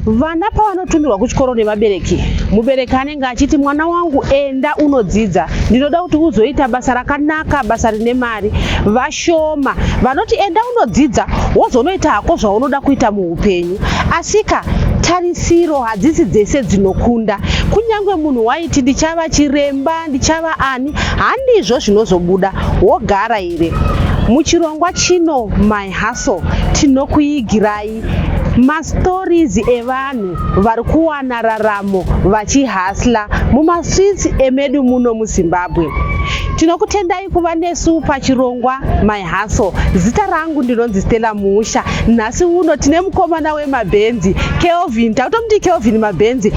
Vana pavanotumirwa kuchikoro nevabereki, mubereki anenge achiti mwana wangu enda unodzidza, ndinoda kuti uzoita basa rakanaka, basa rine mari. Vashoma vanoti enda unodzidza wozonoita hako zvaunoda kuita muupenyu. Asika tarisiro hadzisi dzese dzinokunda. Kunyange munhu waiti ndichava chiremba, ndichava ani, handizvo zvinozobuda. Wogara here? Muchirongwa chino My Hustle tinokuigirai Mastories evanhu vari kuwana raramo vachihustler mumastreets emedu muno muZimbabwe. Tinokutendai kuva nesu pachirongwa My Hustle. Zita rangu ndinonzi Stella Muusha. Nhasi uno tine mukomana wemabhenzi Kelvin, takutomuti Kelvin Mabhenzi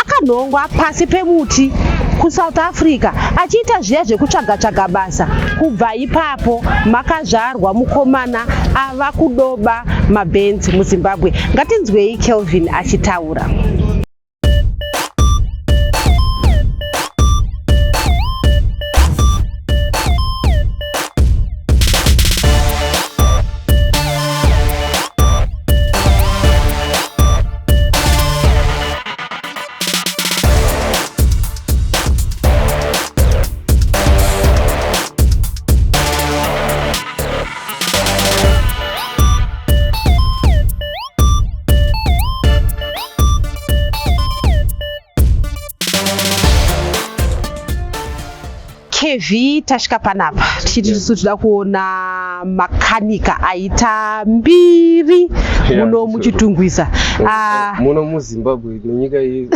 akanhongwa pasi pemuti kuSouth Africa achiita zviya zvekutsvaga tsvaga basa. Kubva ipapo makazvarwa mukomana ava kudoba mabhenzi muZimbabwe. Ngatinzwei Kelvin achitaura. KV tasvika panapa tichiti tisu tinoda kuona makanika aita mbiri muno muchitungwiza ah. muno muzimbabwe nenyika iyi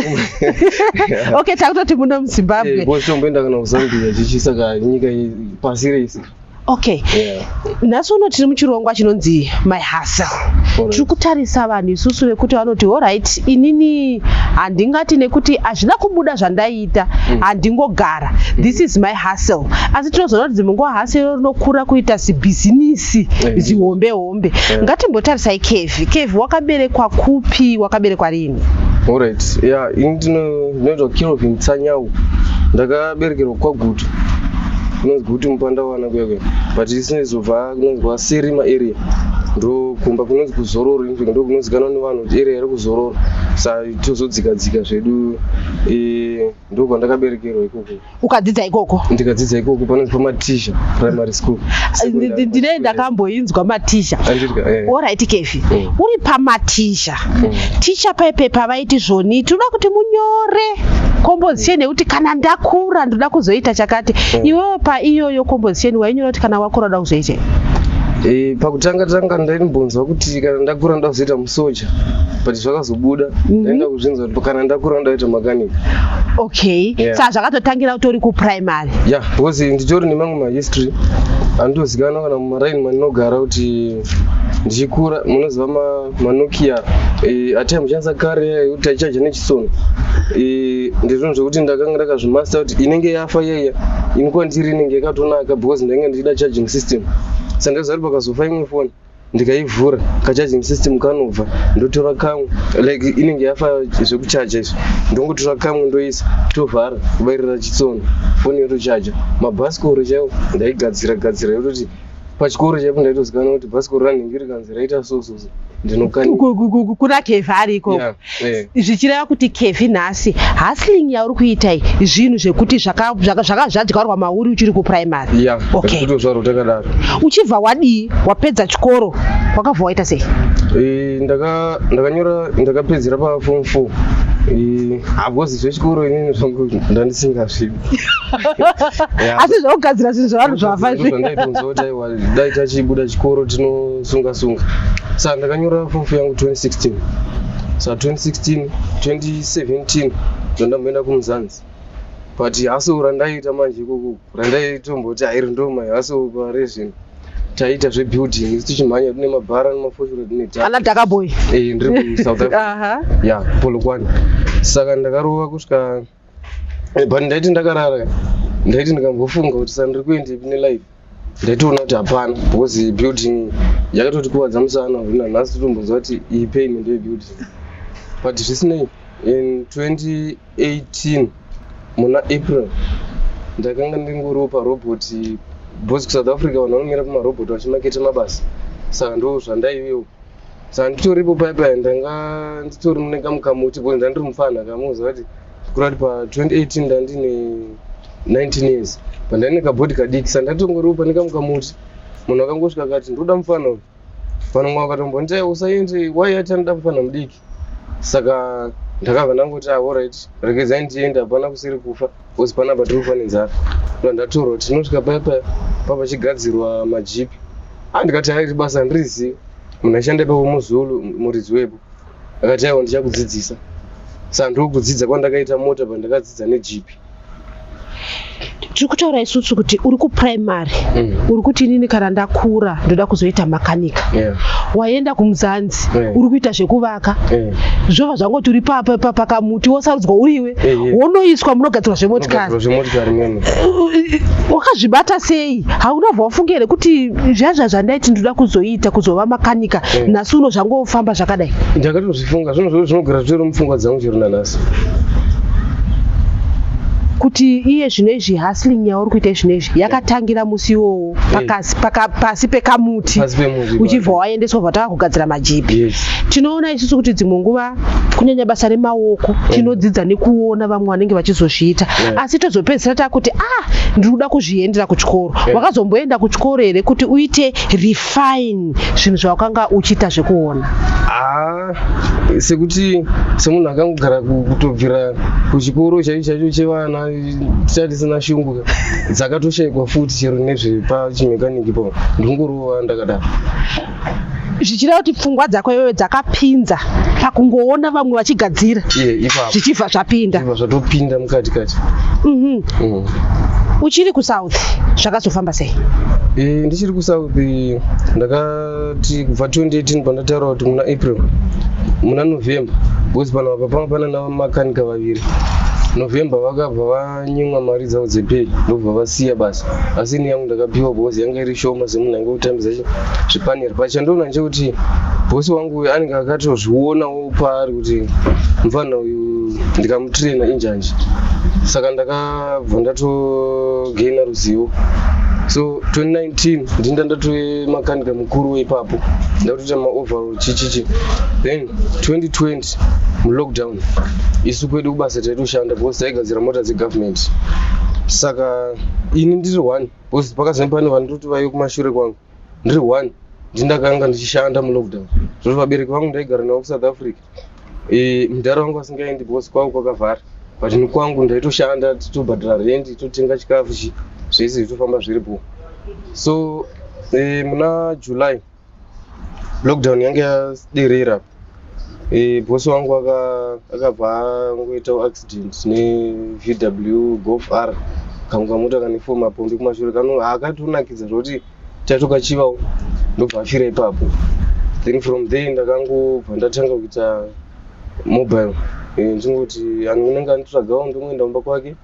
okay takutoti muno muzimbabwe eh, tomboenda kana kuzambia chichi saka nyika iyi pasi rese okay nhasi uno tiri muchirongwa chinonzi my hustle tiri kutarisa vanhu isusu vekuti vanoti horit inini handingati nekuti hazvina kubuda zvandaiita mm. handingogara mm. this is my hustle asi tinozoona kuti dzimwe nguva hustle rinokura kuita zibhizinisi zihombe hombe ngatimbotarisai kevi kevi wakaberekwa kupi wakaberekwa rini Alright, yeah, ini ndinoitwa Kelvin Tsanyau. Ndakaberekerwa kwaGutu. Kunonzi Gutu Mupandawana kuya kuya. But isinezobva kunonzi kwaSerima area. Ndokumba kunonzi kuZororo in fact ndokunozikanwa nevanhu kuti area iri kuZororo. Sa tozodzika dzika zvedu eh ndokwandakaberekerwa ikoko. Ukadzidza ikoko? Ndikadzidza ikoko panonzi paMatisha primary school. Ndine ndakamboinzwa Matisha. Eh. Alright Kevi. Mm. Uri paMatisha. Mm. Ticha paipe pavaiti zvoni tinoda kuti munyore composition yekuti kana ndakura ndoda kuzoita chakati. Mm. Iwewe pa iyoyo composition wainyora kuti kana wakura unoda kuzoita. Eh, pakutanga tanga ndaimbonzwa kuti kana ndakura ndoda kuzoita musoja but zvakazobuda mhm. ndaenda kuzvinzwa kuti kana ndakura ndoda kuita makanika. Okay. Yeah. Saka zvakatotangira utori kuprimary. Yeah, because nditori nemamwe mahistory andozikanwa kana mumaraini mandinogara kuti ndichikura munoziva manokia eh, ataimboshandisa kare yekuti taichaja nechisono eh, ndizvinhu zvekuti ndakanga ndakazvimaster kuti inenge yafa iyaiya ini kwandiri inenge yakatonaka because ndainge ndichida charging system saka ndaiziva kuti pakazofa imwe foni ndikaivhura kacharging system kanobva ndotora kamwe like inenge yafa zvekuchaja izvi ndongotora kamwe ndoisa tovhara kubairira chitsono foni yotochaja mabhasikoro chaiwo ndaigadzira gadzira yototi pachikoro chaipo ndaitozikanwa kuti bhasikoro ranhingi rikanzi raita so so so ndinokanika kuna Kevhi ari ikoko eh. zvichireva kuti Kevhi nhasi hustling yauri kuita iyi zvinhu zvekuti zvakazvadyarwa mauri uchiri kuprimary yeah, okay. takadaro uchibva wadii wapedza chikoro wakabva waita sei eh, ndakanyora ndakapedzera paform 4 eh, because zvechikoro inini zvangu ndandisingasvibi asi zvekugadzira zvinhu zvevanhu zvafa izvi kuti aiwa dai tachibuda chikoro tinosunga sunga saka ndakanyora form 4 yangu 2016 saka 2016 2017 ndondamboenda kumuzanzi but hustle randaiita manje ikoko randaitomboti hairi ndo my hustle parezvino taiita zvebuilding isu tichimhanya tine mabhara nemafoshoro tine ana dakaboy eh ndiri kusouth africa ya polokwane saka ndakarova kusvika eh, but ndaiti ndakarara ndaiti ndikambofunga kuti sa ndiri kuendepi nelife ndaitoona kuti hapana because building yakatotikuvadza musana nanhasi totombonzwa kuti iyi pain ndeyebuilding but zvisinei in 2018 muna april ndakanga ndingoriwo parobot because kusouth africa vanhu vanomira pamarobot vachimaketa mabasa saka ndo zvandaivewo. Saka nditoripo paya paya, ndanga nditori mune kamukamuti because ndandiri mufana kamuziva kuti kura kuti pa 2018 ndandine 19 years, pandaine kabhodhi kadiki. Saka ndatongoripo pane kamukamuti, munhu akangosvika akati, "Ndoda mufana uyu." Vanhu vakatombonditi, "Usaende, wai ati anoda mufana mudiki?" Saka ndakabva ndangoti, "Ah, alright, regedzai ndiende, hapana kusiri kufa because panapa tiri kufa nenzara." Ndo ndatorwa, tinosvika paya paya papachigadzirwa majipi. Ah, ndikati, "Hai, basa handirizivi." Munhu aishanda ipapo muZulu, muridzi wepo akati, "Aiwa, ndichakudzidzisa." Saka ndokudzidza kwandakaita mota, pandakadzidza nejipi. Tiri kutaura isusu kuti uri kuprimary, uri kuti, "Inini kana ndakura ndoda kuzoita makanika." Waenda kuMzansi, uri kuita zvekuvaka, zvobva zvangoti uri pakamuti, wosarudzwa uriwe, wonoiswa munogadzirwa zvemotikari. Munogadzirwa zvemotikari memo. Wakazvibata sei? Haunobva wafunga here kuti zvazva zvandaiti ndoda kuzoita kuzova makanika, nhasi uno zvangofamba zvakadai? Ndakatozvifunga, zvinhu zvose zvinogara zvitori mupfungwa dzangu chero nanhasi. Kuti iye zvino izvi hustling yauri kuita zvino izvi yakatangira musi iwowo pasi pekamuti, Pasi pemuti. Uchibva waendeswa, bva tava kugadzira majipi. Yes. Tinoona isusu kuti dzimwe nguva, kunyanya basa remaoko, tinodzidza nekuona vamwe vanenge vachizozviita, asi tozopedzisira takuti, "Ah, ndiri kuda kuzviendera kuchikoro." Wakazomboenda kuchikoro here kuti uite refine zvinhu zvawakanga uchiita zvekuona? Ah, sekuti semunhu akangogara kutobvira kuchikoro chaicho chaicho chevana, tisina shungu dzakatoshayikwa futi chero nezvepachimekaniki po, ndingorova ndakadaro. Zvichireva kuti pfungwa dzako iwewe dzakapinza pakungoona vamwe vachigadzira, Iye ipapo, zvichibva zvapinda. Zvibva zvatopinda mukati kati. Uchiri kuSouth, zvakazofamba sei? Ndichiri kuSouth, ndakati kubva 2018 pandataura kuti muna April, muna November, because pano apa panga pana namakanika vaviri. November vakabva vanyimwa mari dzavo dzepay, ndobva vasiya basa, asi ini yangu ndakapiwa because yanga iri shoma semunhu ainge kutambidza zvipanera. Pachandoona ndechekuti bhosi wangu uyu anenge akatozvionawo paari kuti mufana uyu ndikamutraina injanji. Saka ndakabva ndatogaina ruzivo. So 2019 ndinda ndatove makanika mukuru weipapo, ndakutoita maoverall chichichi. Then 2020 mulockdown, isu kwedu kubasa taitoshanda because taigadzira mota dzegovernment. Saka ini ndiri one, because pakazenge pane vandoti vaive kumashure kwangu, ndiri one ndindakanga ndichishanda mulockdown. Zvoti vabereki vangu ndaigara navo kuSouth Africa, mudhara wangu asingaendi because kwavo kwakavhara, but ini kwangu ndaitoshanda, titobhadhara rendi, totenga chikafu, chi zvese zvitofamba zviripo. So muna July lockdown yange yaderera, bosi wangu akabva angoitawo accident neVW Golf R, kamwe kamota kane four mapombi kumashure kano akatonakidza zvokuti taitokachivawo, ndobva afira ipapo. Then from there ndakangobva ndatanga kuita mobile, ndingoti anenge anditsvagawo, ndongoenda kumba kwake,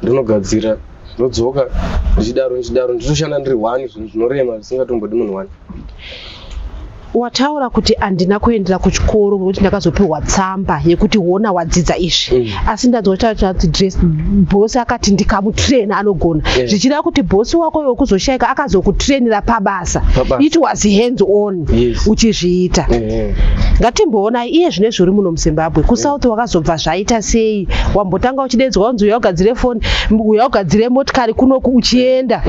ndonogadzira, ndodzoka, ndichidaro ndichidaro, nditoshanda ndiri one, zvinhu zvinorema zvisingatombodi munhu one. Wataura kuti handina kuendera kuchikoro nokuti ndakazopiwa tsamba yekuti hona wadzidza izvi, asi ndanzwa kuti dress bhosi akati ndikamutraina anogona. Zvichireva kuti bhosi wako wekuzoshaika akazokutrainira pabasa. Pabasa. It was hands on, uchizviita. Ngatimboonai iye zvinezvi uri muno muZimbabwe. KuSouth wakazobva zvaita sei? Wambotanga uchidedzwa unzi uya ugadzire foni, uya ugadzire motikari, kunoku uchienda,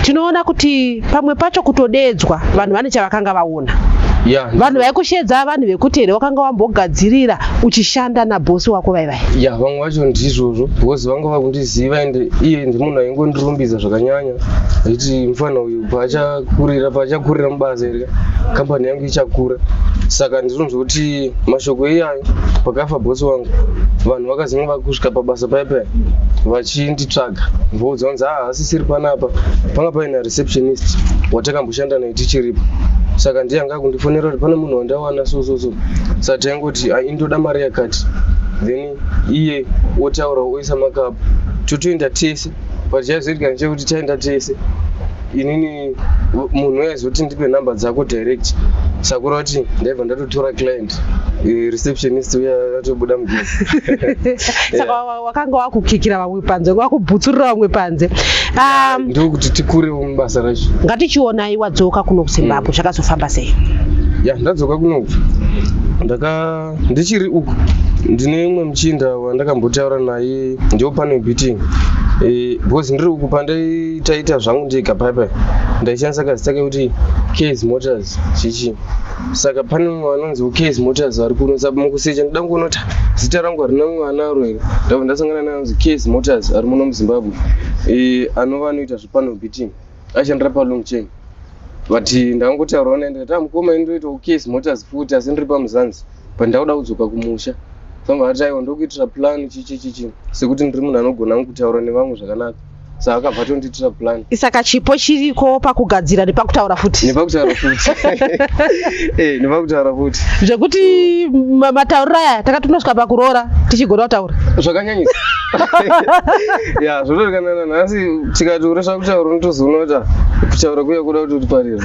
tinoona kuti pamwe pacho kutodedzwa vanhu vane chavakanga vaona. Vanhu vaikushedza vanhu vekuti here wakanga wambogadzirira uchishanda nabhosi wako vaivai? Ya, vamwe vacho ndizvozvo, because vanga vakundiziva, ende iye ndimunhu aingondirumbidza zvakanyanya achiti mufana uyu paachakurira mubasa iri, kambani yangu ichakura. Saka ndinonzwa kuti mashoko iyayo, pakafa bhosi wangu, vanhu vakazenge vakusvika pabasa paya paya vachinditsvaga, voudza kunzi, "Ah, asisiri panapa." Panga paina receptionist watakamboshanda naye tichiripo, saka ndiye anga akundifonera kuti pane munhu wandawana, so so so. Saka taingoti, "Ah, indoda mari yakati." Then iye otaura, oisa makapu, totoenda tese. But chaizoitika ndechekuti taenda tese, inini munhu aizoti, "Ndipe nhamba dzako direct." Saka kureva kuti ndaibva ndatotora client, receptionist uya atobuda mugezi. Saka wakanga wakukikira vamwe panze, wakubhutsurira vamwe panze. Ndokuti tikurewo mubasa racho. Ngatichionai wadzoka kuno kuZimbabwe, zvakazofamba sei? Ya, ndadzoka kunoku, ndaka ndichiri uku, ndine umwe muchinda wandakambotaura naye, ndiwo panel beating, because ndiri uku pandaitaita zvangu ndega paipai, ndaishandisa kazita kekuti Case Motors chichi. Saka pane mumwe anonzi Case Motors vari kuno. Saka mukusecha ndida kungoona kuti zita rangu harina mumwe anaro here. Ndabva ndasangana naye anonzi Case Motors ari muno muZimbabwe, anova anoita zvepanel beating, ashandira paLong Chain. But ndakangotaurawo naye ndikati, "Ah, mukoma, indoitawo Case Motors futi, asi ndiri paMuzanzi, but ndakuda kudzoka kumusha." Saka ati, "Aiwa, ndokuitira plan chichi chichi," sekuti ndiri munhu anogona kutaura nevamwe zvakanaka. Saka akabva atondiitira plan. Saka chipo chiriko pakugadzira nepakutaura futi. Nepakutaura futi, nepakutaura futi. Zvekuti matauriro aya takatonosvika pakuroora tichigona kutaura. Zvakanyanyisa, ya, zvototi kana nhasi tikati uresva kutaura, unotozoona kuti, ah, kutaura kuya kuda kuti utiparira.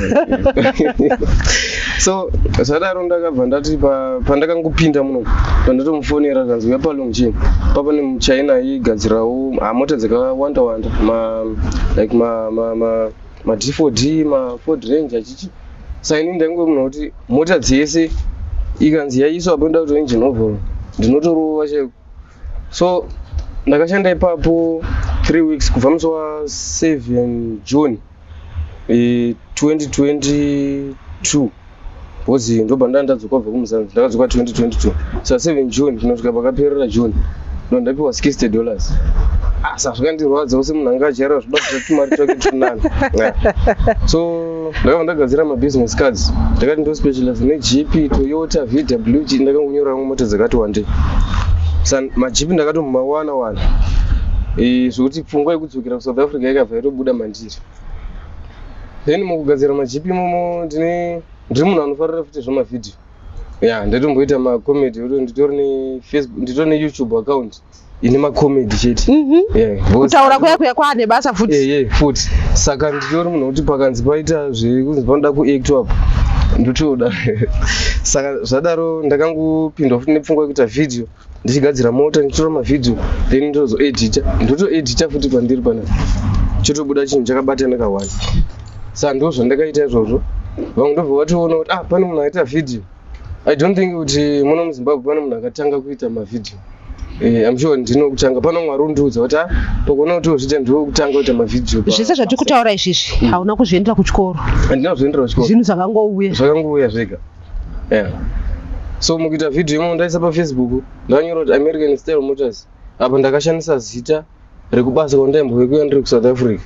So zvadaro ndakabva ndati pandakangopinda muno, pandatomufonera kanzi uya paLong Chain, papa nemuchina aigadzirawo mota dzakawanda wanda, like ma D4D, ma Ford Ranger chichi. Saka inini ndaingove munhu wekuti mota dzese ikanzi yaiswa panoda kuti engine overhaul, ndinotorova chaiko. So ndakashanda ipapo 3 weeks, kubva musi wa7 June 2022, because ndobva ndaa ndadzoka kubva kuMuzanzi. Ndakadzoka 2022, sa 7 June kunosvika pakaperera June, ndo ndapiwa $60. Asa zvakandirwadzawo semunhu anga ajaira zvoda kuita tumari twake tunani. So ndakabva ndagadzira mabusiness cards, ndakati ndospecialize neJeep, Toyota, VW. Ndakangonyora mota dzakati wandei. Sa maJeep ndakatomawana wana, zvokuti pfungwa yekudzokera kuSouth Africa yakabva yatobuda mandiri. Then mukugadzira maJeep imomo, ndine ndiri munhu anofarira futi zvemavhidhiyo. Ya, ndatomboita macomedy, kuti nditori neFacebook, nditori neYouTube account ine macomedy chete. Yeah, Kutaura kuya kuya kwaane basa futi. Yeah, futi. Saka nditori munhu wekuti pakanzi paita zvekunzi panoda kuactwa apo, ndotoda. Saka zvadaro ndakangopindwa futi nepfungwa yekuita vhidhiyo, ndichigadzira mota, ndichitora mavhidhiyo, then ndozoedita, ndotoedita futi pandiri panapa, chotobuda chinhu chakabatana kawani. Saka ndo zvandakaita izvozvo. Vamwe ndobva vatoona kuti, ah, pane munhu aita vhidhiyo. I don't think kuti muno muZimbabwe pane munhu akatanga kuita mavhidhiyo. I'm sure ndinokutanga. Pano Mwari undiudza kuti, ah, pakuona kuti wozviita, ndinokutanga kuita mavhidhiyo. Zvese zvatiri kutaura izvizvi hauna kuzviendera kuchikoro? Handina kuzviendera kuchikoro. Zvinhu zvakangouya. Zvakangouya zvega, yeah. So mukuita vhidhiyo imomo, ndaisa paFacebook, ndakanyora kuti American Style Motors. Apa ndakashandisa zita rekubasa kwandaimbove kuya ndiri kuSouth Africa.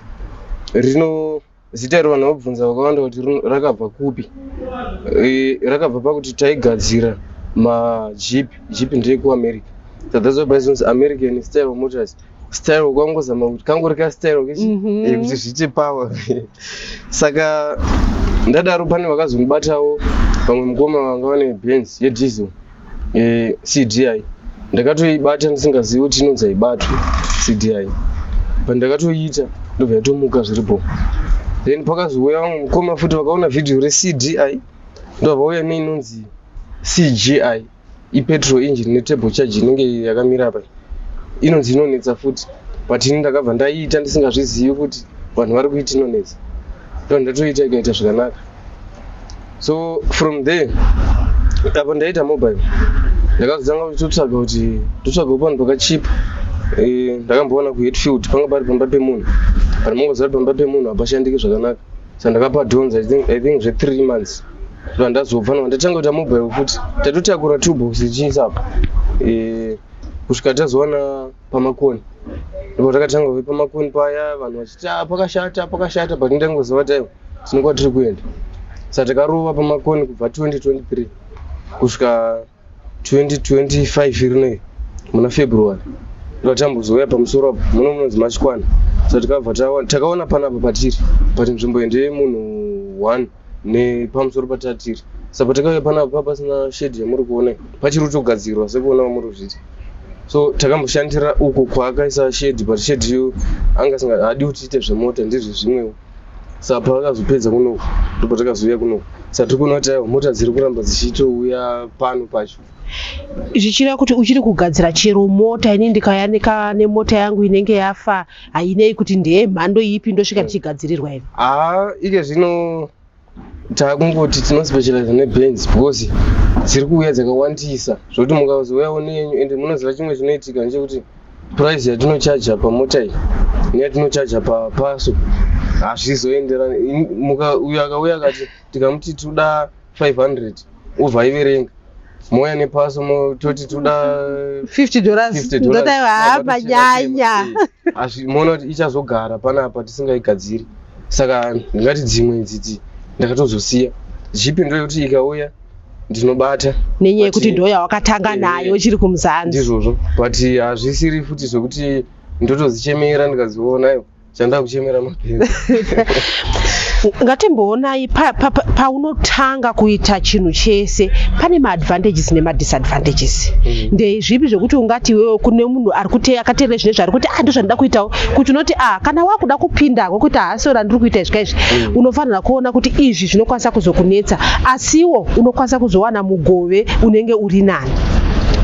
Rino zita iri vanhu vabvunza vakawanda kuti rakabva kupi. Rakabva pakuti taigadzira maJeep. Jeep ndeyekuAmerica, so that's why paizonzi American Style Motors. Style kwangozama kuti kangori kastyle kechi kuti zviite power. Saka ndadaro, pane vakazondibatawo vamwe mukoma vanga vane Benz yediesel, CDI. Ndakatoibata ndisingazivi kuti inonzi haibatwi CDI. Pandakatoiita, ndobva yatomuka zviripo. Then pakazouya vamwe mukoma futi vakaona vhidhiyo reCDI, ndobva vauya neinonzi CGI, ipetrol engine neturbo charge, inenge yakamira apa, inonzi inonetsa futi. But ini ndakabva ndaiita ndisingazvizivi kuti vanhu vari kuiti inonetsa. Ndo ndatoita, ikaita zvakanaka. So from there, apo ndaita mobile, ndakazotanga kutotsvaga kuti ndotsvagawo panhu pakachipa. Ndakamboona kuHatfield, panga pari pamba pemunhu, but mangoziva kuti pamba pemunhu hapashandiki zvakanaka. Saka ndakapadhonza, I think zve3 months, ndo ndazobva no ndatanga kuita mobile futi. Tatotakura toolbox ichiisa apa, kusvika tazowana paMakoni. Ndipo takatanga kuve paMakoni paya, vanhu vachiti, "Ah, pakashata, pakashata," but ndangoziva kuti aiwa, tinenge tiri kuenda. Saka takarova paMakoni kubva 2023 kusvika 2025 rinoi muna February, ndo tambozouya pamusoro apo muno munonzi Machikwana. Saka tikabva takaona panapa patiri, but nzvimbo iyi ndeyemunhu one nepamusoro patatiri. Saka patakauya panapa, pa pasina shedi yamuri kuona iyi, pachiri kutogadzirwa sekuona kwamuri kuzviita. So takamboshandira uko kwaakaisa shedi, but shedi iyo anga asingadi kuti tiite zvemota, ndizvo zvimwewo. Saka paakazopedza kunoku, ndipo takazouya kunoku. Saka tiri kuona kuti aiwa, mota dziri kuramba dzichitouya pano pacho. Zvichireva kuti uchiri kugadzira chero mota? Ini ndikayanika nemota yangu inenge yafa, hainei kuti ndeyemhando ipi, ndosvika ndichigadzirirwa here? Haa, ike zvino Taakungoti tinospecialize neBenz because dziri kuuya dzakawandisa, zvokuti mukazouyawo neyenyu. Ende munoziva chimwe chinoitika ndechekuti price yatinochaja pamota iyi neyatinochaja papaso hazvizoenderani. Uyo akauya akati, tikamuti toda 500, obva aiverenga, mouya nepaso toti toda $50. $50. Ndotaiwa manyanya. Moona kuti ichazogara panapa tisingaigadziri. Saka ndingati dzimwe idzidzi ndakatozosiya. Jeep ndoyekuti ikauya ndinobata. Nenyaya yekuti But- ndo yawakatanga nayo chiri kuMzanzi. Ndizvozvo, but hazvisiri futi zvekuti ndotodzichemera. Ndikadziona iwo, chandaa kuchemera mapenzi. Ngatimboonai paunotanga kuita chinhu chese, pane maadvantages nemadisadvantages. Ndezvipi zvekuti ungati iwewe kune munhu ari kuti akateerera zvine zvaari kuti, ah, ndozvandida kuitawo, kuti unoti, ah, kana wakuda kupinda kuti hasi randiri kuita izvi kaizvi, unofanira kuona kuti izvi zvinokwanisa kuzokunetsa, asiwo unokwanisa kuzowana mugove unenge uri nani?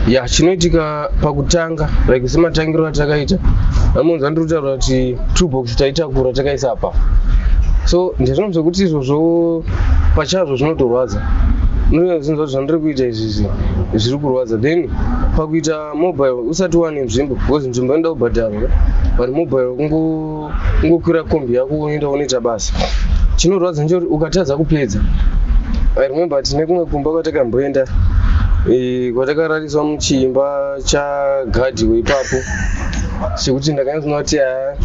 Ya, chinoitika pakutanga, like sematangiro atakaita, amunzi andiri kutaura kuti toolbox taitakura takaisa apa. So ndezvinhu zvekuti izvozvo pachazvo zvinotorwadza. Unozinzwa kuti zvandiri kuita izvizvi zviri kurwadza. Then pakuita mobile usati wane nzvimbo, because nzvimbo inoda kubhadharwa, but mobile kungokwira kombi yako unoenda unoita basa. Chinorwadza ndechekuti ukatadza kupedza. I remember tine kumwe kumba kwatakamboenda, kwatakarariswa muchimba chagadhiwe ipapo, sekuti ndakanyatsoona kuti haa,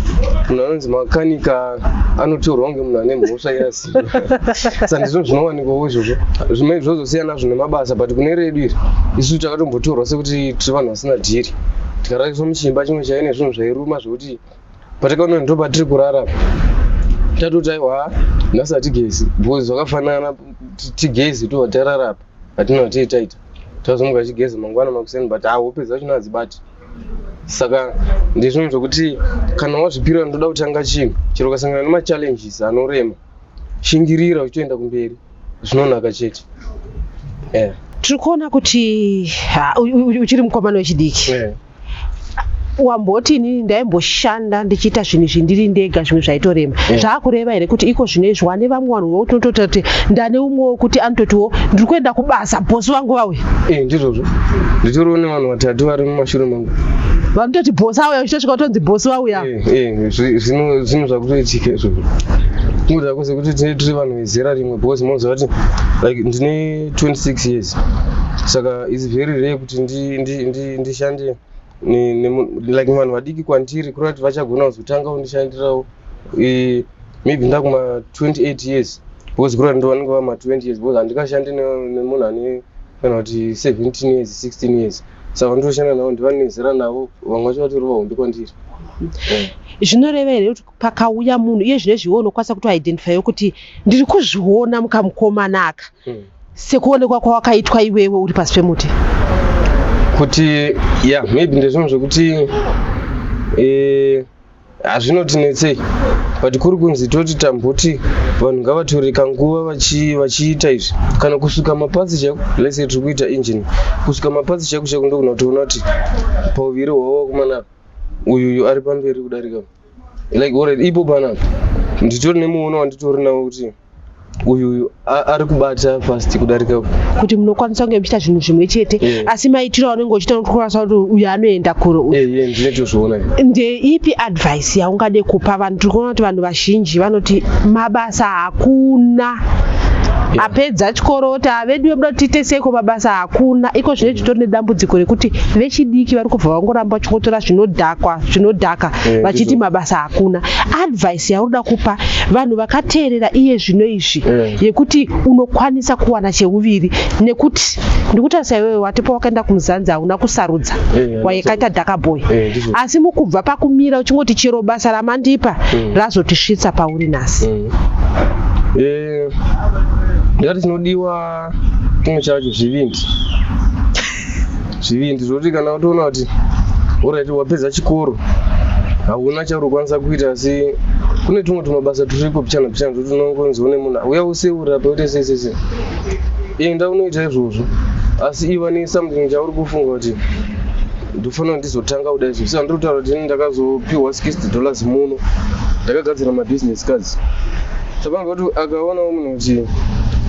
munhu anonzi makanika anotorwa kunge munhu ane mhosva yeasina. Saka ndizvo zvinowanikwawo izvozvo. Zvimwe zvozosiyana nazvo nemabasa, but kune redu iri isusu takatombotorwa sekuti tiri vanhu vasina dhiri, tikarariswa muchimba chimwe chaive nezvinhu zvairuma, zvekuti patakaona ndo patiri kurara, tatoti aiwa, nhasi hatigezi, because zvakafanana tigezi tobva tarara apa, hatina tii taita. Tazomuka chigezi mangwana makuseni, but hope dzachona hadzibati. Saka ndezvinhu zvokuti kana wazvipira ndoda kutanga chinhu, chero ukasangana nemachallenges anorema, shingirira uchitoenda kumberi, zvinonaka chete, yeah. Tiri kuona kuti ha, uchiri mukomana wechidiki. Wamboti inini ndaimboshanda ndichiita zvinhu izvi ndiri ndega, zvimwe zvaitorema. Zvaakureva here kuti iko zvino izvi wane vamwe vanhu vokunototi kuti ndane umwe wekuti anototiwo ndiri kuenda kubasa, bhosi vangu vauya? Eh, ndizvozvo, nditoriwo nevanhu vatatu vari mumashure mangu. Vanototi bhosi auya, uchitosvika utonzi bhosi vauya. Eh, zvinhu zvakutoitika izvozvo. Kungoda kwose kuti tinenge tiri vanhu vezera rimwe, because munoziva kuti like ndine 26 years, saka it's very rare kuti ndishande like vanhu vadiki kwandiri, kureva kuti vachagona kuzotanga kundishandirawo, maybe ndakuma 28 years, because kureva kuti ndovanenge vama 20 years, because handingashandi nemunhu ane kana kuti 17 years, 16 years. Saka ndinoshanda navo ndivanezera navo, vamwe vacho vatori vahombe kwandiri. Zvinoreva here kuti pakauya munhu iye zvino izvi, iwe unokwanisa kutoidentifya kuti ndiri kuzviona mukamukomana aka, sekuonekwa kwawakaitwa iwewe uri pasi pemuti? Kuti ya, maybe ndezvinhu zvekuti hazvinotinetsei, but kuri kunzi toti tamboti vanhu ngavatore kanguva vachiita izvi, kana kusuka maparts chaiko. Let's say tiri kuita engine, kusuka maparts chaiko chaiko, ndogona kutoona kuti pauviri hwavo vakomana, uyuyu ari pamberi kudarika. Like already ipo panapa nditori nemuono wanditori nawo kuti uyuyu ari kubata fast kudarika. Kuti munokwanisa kunge muchiita zvinhu zvimwe chete, asi maitiro aunenge uchiita unokwanisa kuti uyu anoenda kure, uyu. Eh, ndinotozviona. Ndeipi advice yaungade kupa vanhu? Tiri kuona kuti vanhu vazhinji vanoti mabasa hakuna. Apedza chikoro oti avedu vebuda kuti tiite seiko, mabasa hakuna. Iko zvino titori nedambudziko rekuti vechidiki vari kubva vangoramba vachingotora zvinodhakwa, zvinodhaka, vachiti mabasa hakuna. Advice yaunoda kupa vanhu vakateerera iye zvino izvi, yekuti unokwanisa kuwana cheuviri, nekuti ndikutarisa iwewe watipo wakaenda kuMzanzi, hauna kusarudza, wakaita dhaka boy, Ndizvo. asi mukubva pakumira uchingoti chero basa ramandipa, razotisvitsa pauri nhasi? Ndingati chinodiwa chimwe chacho zvivindi, zvivindi zvokuti kana utoona kuti alright, wapedza chikoro, hauna chauri kukwanisa kuita, asi kune tumwe tumabasa turiko pichana pichana zvoti unongonzi une munhu uya useura paute sei sei sei, enda unoita izvozvo, asi iva nesomething chauri kufunga kuti ndofanira ndizotanga kuda izvo. Saka ndiri kutaura kuti ini ndakazopiwa $60 muno, ndakagadzira mabusiness cards. Saka kuti akaonawo munhu kuti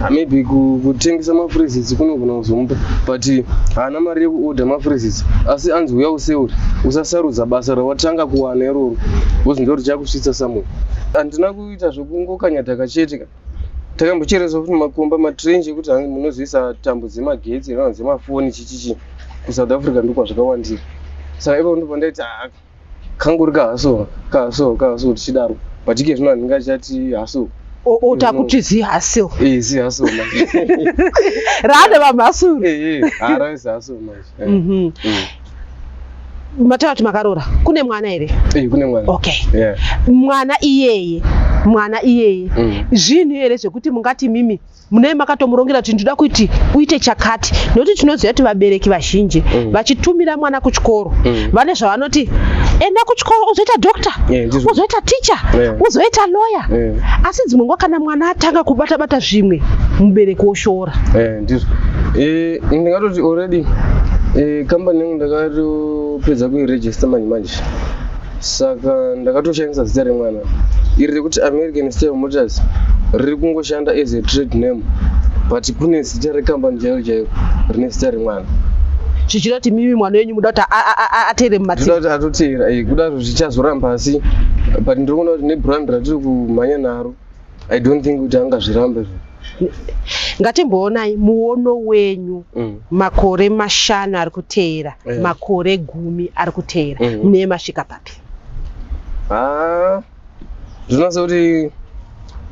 Maybe kutengesa mafreezits kunogona kuzomupa, but haana mari yekuorder mafreezits, asi anzi uya useuri, usasarudza basa rawatanga kuwana iroro because ndo richakusvitsa somewhere. Handina kuita zvekungokanya dhaka chete ka, takambocheresa futi makomba, matrench ekuti hanzi munozoisa tambo dzemagetsi kana dzemafoni chichichi. KuSouth Africa ndokwazvakawandira, saka ipapo ndobva ndaiti, "Ah, kangori kahustle, kahustle, kahustle," tichidaro, but ike zvino handingachati hustle. Utakuti zihustle. Zihustle manje. Raane vamhasuru. Hara zihustle manje. Mataura kuti makarora, kune mwana here? Kune mwana. Mwana iyeye, mwana iyeye, zvinhu here zvekuti mungati mimi munee makatomurongera kuti ndinoda kuti uite chakati? Nokuti tinoziva kuti vabereki vazhinji vachitumira mwana kuchikoro, vane zvavanoti, "Enda kuchikoro uzoita doctor, Ndizvo. uzoita ticha, uzoita lawyer." Asi dzimwe nguva kana mwana atanga kubata-bata zvimwe, mubereki woshoora. Ndizvo. Ndingatoti already kambani yangu ndakatopedza kuiregister manje manje, saka ndakatoshandisa zita remwana iri rekuti American Style Motors. Riri kungoshanda as a trade name, but kune zita rekambani chairo chairo rine zita remwana. Zvichida kuti mimi mwana wenyu muda kuti ateere mumatsika? Ndinoda kuti atoteera, kudaro zvichazoramba, asi but ndiri kuona kuti nebrand ratiri kumhanya naro, I don't think kuti angazvirambe. Ngatimboonai muono wenyu, makore 5 ari kuteera, makore 10 ari kuteera, munee masvika papi? Ha, ndinonatsa kuti,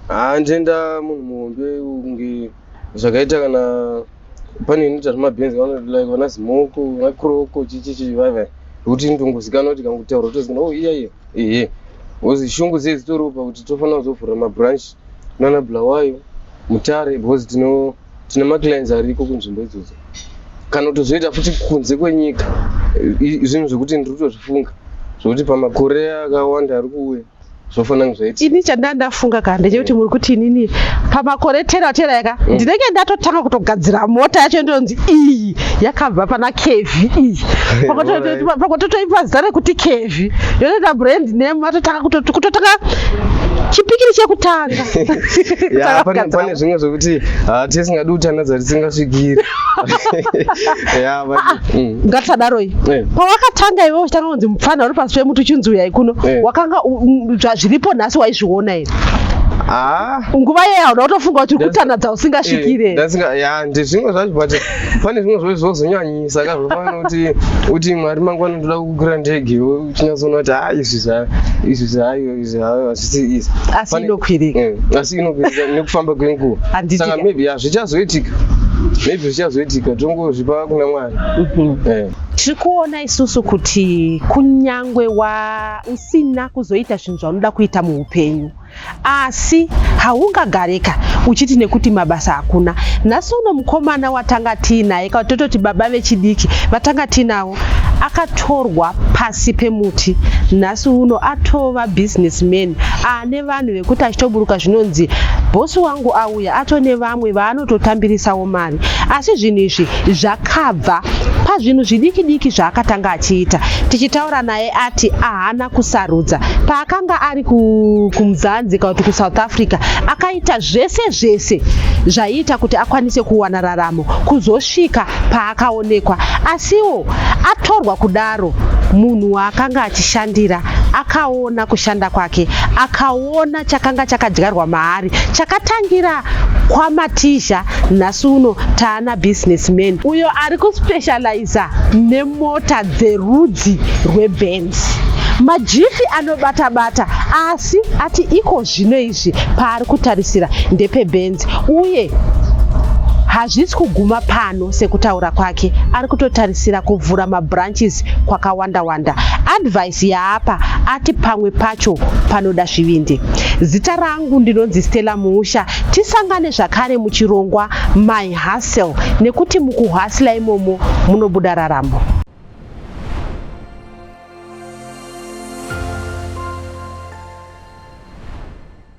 ha, ndenda munhu muhombe kunge zvakaita kana pane inoita zvemabhenzi, like vana Zimoko, vana Kroko, chichichi vaivai, zvekuti ndongozikanwa kuti kangotaura kutozikanwa, "Oh, iya iya, ehe." Because shungu dzei dzitoripo pakuti tofanira kuzovhura mabranch nana Bulawayo, Mutare, because tine maclients ariko kunzvimbo idzodzo, kana kutozoita futi kunze kwenyika. Zvinhu zvekuti ndiri kutozvifunga zvokuti pamakore akawanda ari kuuya zvofanira kunge zvaitika. Ini chandanga ndafunga ka ndechekuti muri kuti inini pamakore tera tera yaka ndinenge ndatotanga kutogadzira mota yacho, ndonzi iyi yakabva pana Kevi iyi. Pakutotoipa zita rekuti Kevi, yotoita brand name, matotanga kutotanga chipikiri chekutanga. Ya, pane zvimwe zvokuti tisingadi kutandadza tisingasvikiri, ya, but Ngatisadaroi. Pawakatanga iwe uchitanga kunzi mupfana uri pasi pemuti uchinzi uyai kuno, wakanga zviripo nhasi waizviona here? Ah. Nguva iyeyo hauna kutofunga kuti uri kutandadza usingasvikire? Ya, ndezvimwe zvacho, but pane zvimwe zvacho zvozonyanyisa ka, zvofanira kuti Mwari mangwana ndoda kukwira ndege, uchinyatsoona kuti ha, izvi izvi zvayo, izvi hayo hazvisi izvi. Asi inokwirika. Asi inokwirika nekufamba kwenguva. Handiti Saka ka. maybe, ya, zvichazoitika, maybe zvichazoitika, tongozvipa kuna Mwari. Tiri kuona isusu kuti kunyangwe wa usina kuzoita zvinhu zvaunoda kuita muupenyu, asi haungagareka uchiti nekuti mabasa hakuna. Nhasi uno mukomana watanga tiinaye, kana tototi baba vechidiki vatanga tiinavo, akatorwa pasi pemuti, nhasi uno atova businessman ane vanhu vekuti achitoburuka zvinonzi, "Bhosi wangu auya." Atone vamwe vaanototambirisawo mari, asi zvinhu izvi zvakabva pazvinhu zvidiki diki zvaakatanga achiita. Tichitaura naye ati ahana kusarudza. Paakanga ari kuMzanzi kana kuti kuSouth Africa, akaita zvese zvese zvaiita kuti akwanise kuwana raramo kuzosvika paakaonekwa. Asiwo atorwa kudaro, munhu waakanga achishandira akaona kushanda kwake, akaona chakanga chakadyarwa maari, chakatangira kwaMatizha. Nhasi uno taana businessman uyo ari kuspecializa nemota dzerudzi rweBenz, majipi anobata-bata, asi ati iko zvino izvi paari kutarisira ndepeBenz, uye hazvisi kuguma pano. Sekutaura kwake, ari kutotarisira kuvhura mabranches kwakawanda wanda. Advice yaapa, ati pamwe pacho panoda zvivindi. Zita rangu ndinonzi Stella Muusha. Tisangane zvakare muchirongwa My Hustle, nekuti mukuhustler imomo munobuda raramo.